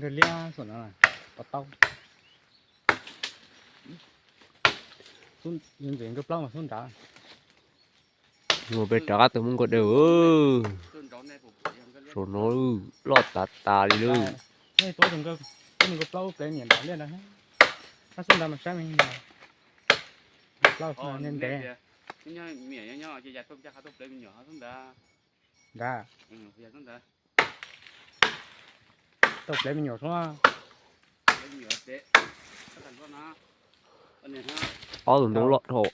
Nkawg liab xub no, pov tau. Ntxim nkawg plaub mas xub nrad. Mus pem rov qab tus Hmoob Nkauj Dawb. Saum no loj tas tas li lawm. Tus nkawg plaub plev niam nrad liaj nrad. Qab xub nrad mas saib me plaub ntev ntev. Nrad. Tau plev me nyuam sub. Ob tug ntoo loj dhau.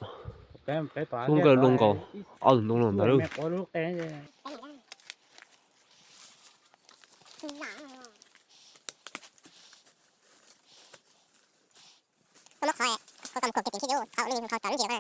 Xub nkawg luaj nkaus ob tug ntoo los ntawd lawm. Koj muab qhov, koj kam kuam kiag tim sib yus qhov nej qhov tawv lub ntsis.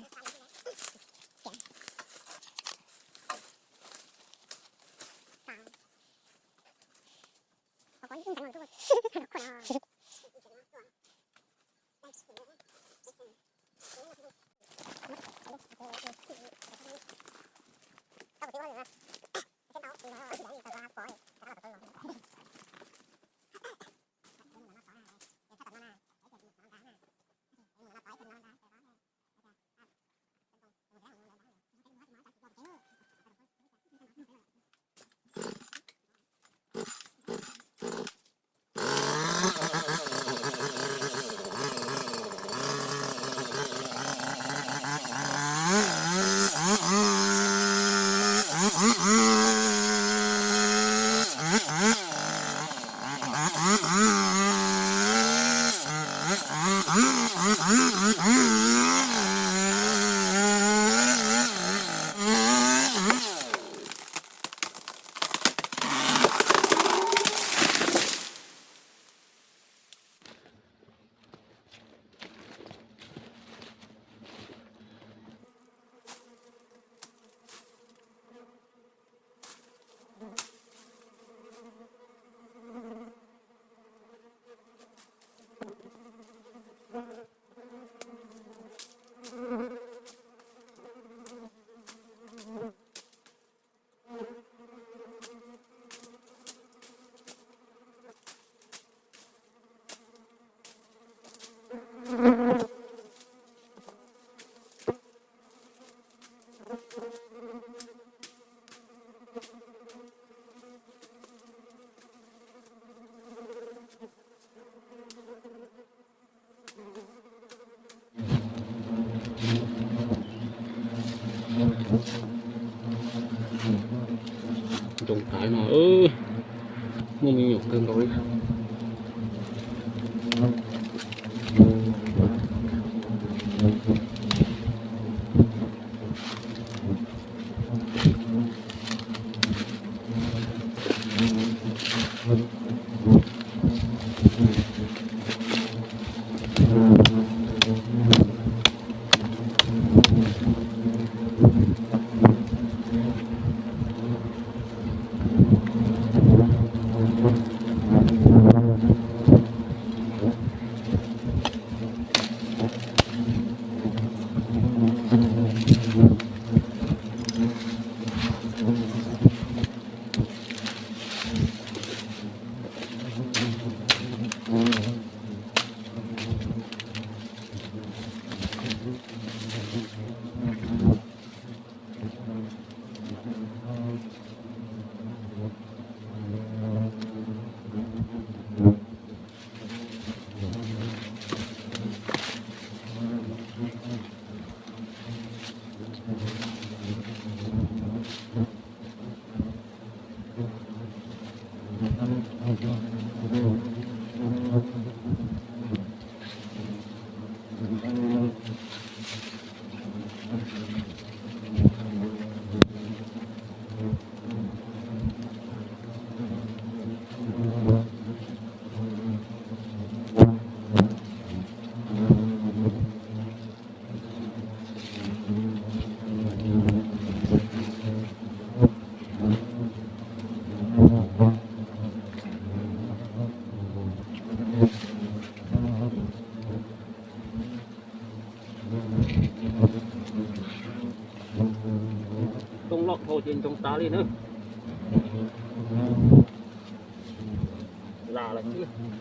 Ntoo tav no muaj me nyuam kawg nkaus li. Ntoo loj dhau ces ntoo tav li na. tas lawm xwb.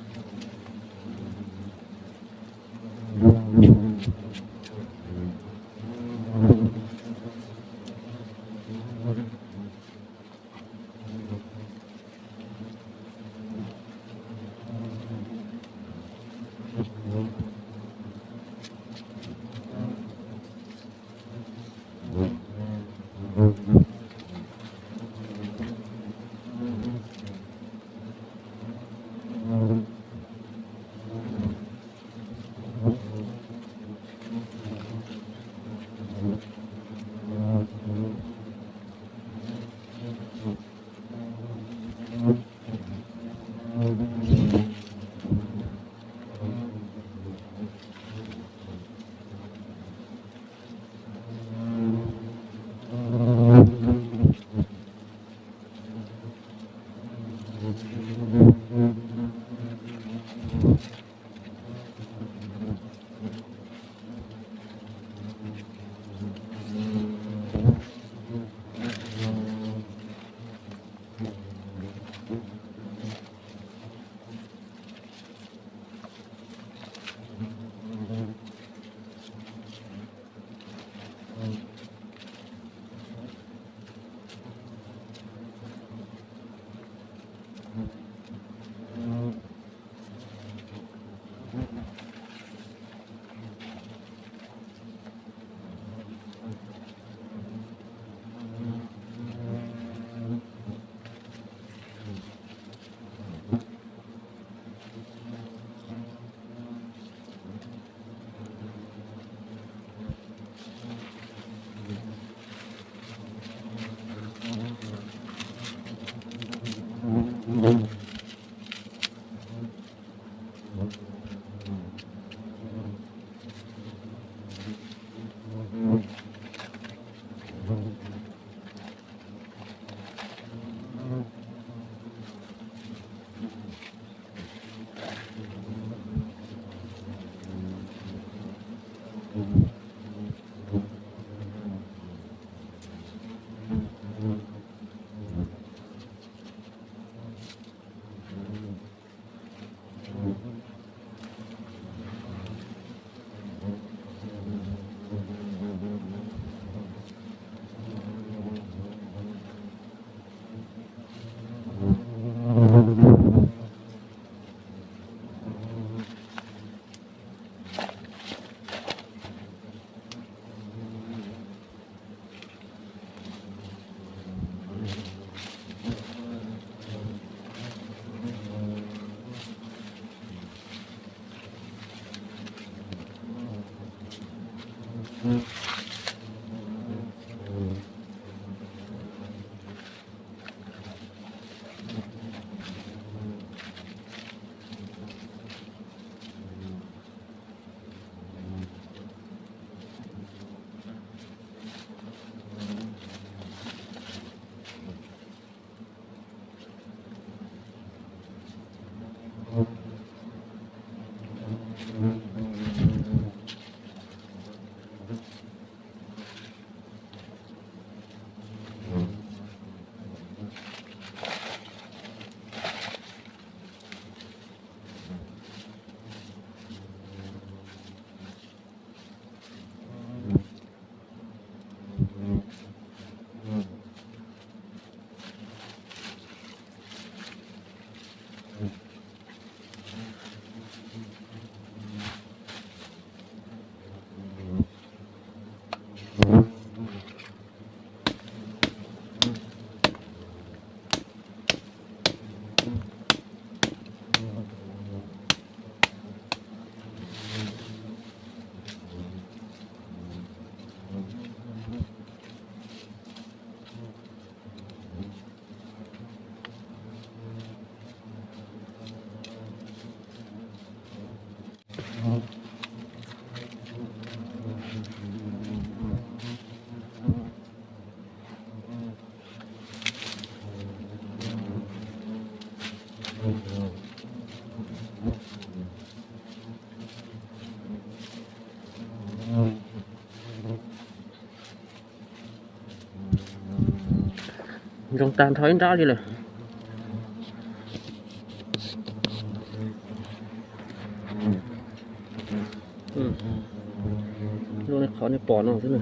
Zoo tag nrho ib nrab li lawm. Lub qhov nej pom no xwb na.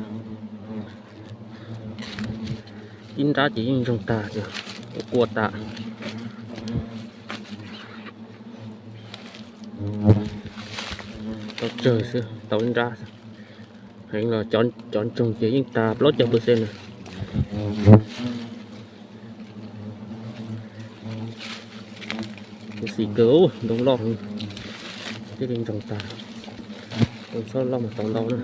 Ib nrab ces yeej ntsoog tag, quaj quaj tas. Tau tsawg xwb, tau ib nrab xwb. Heev los cov ntsoog ces yeej tag plaub caug percent na. Kuv xim kawg, ntoo loj heev, thiaj li ntsoog tag. Ntoo txhob loj mas tau ntau na.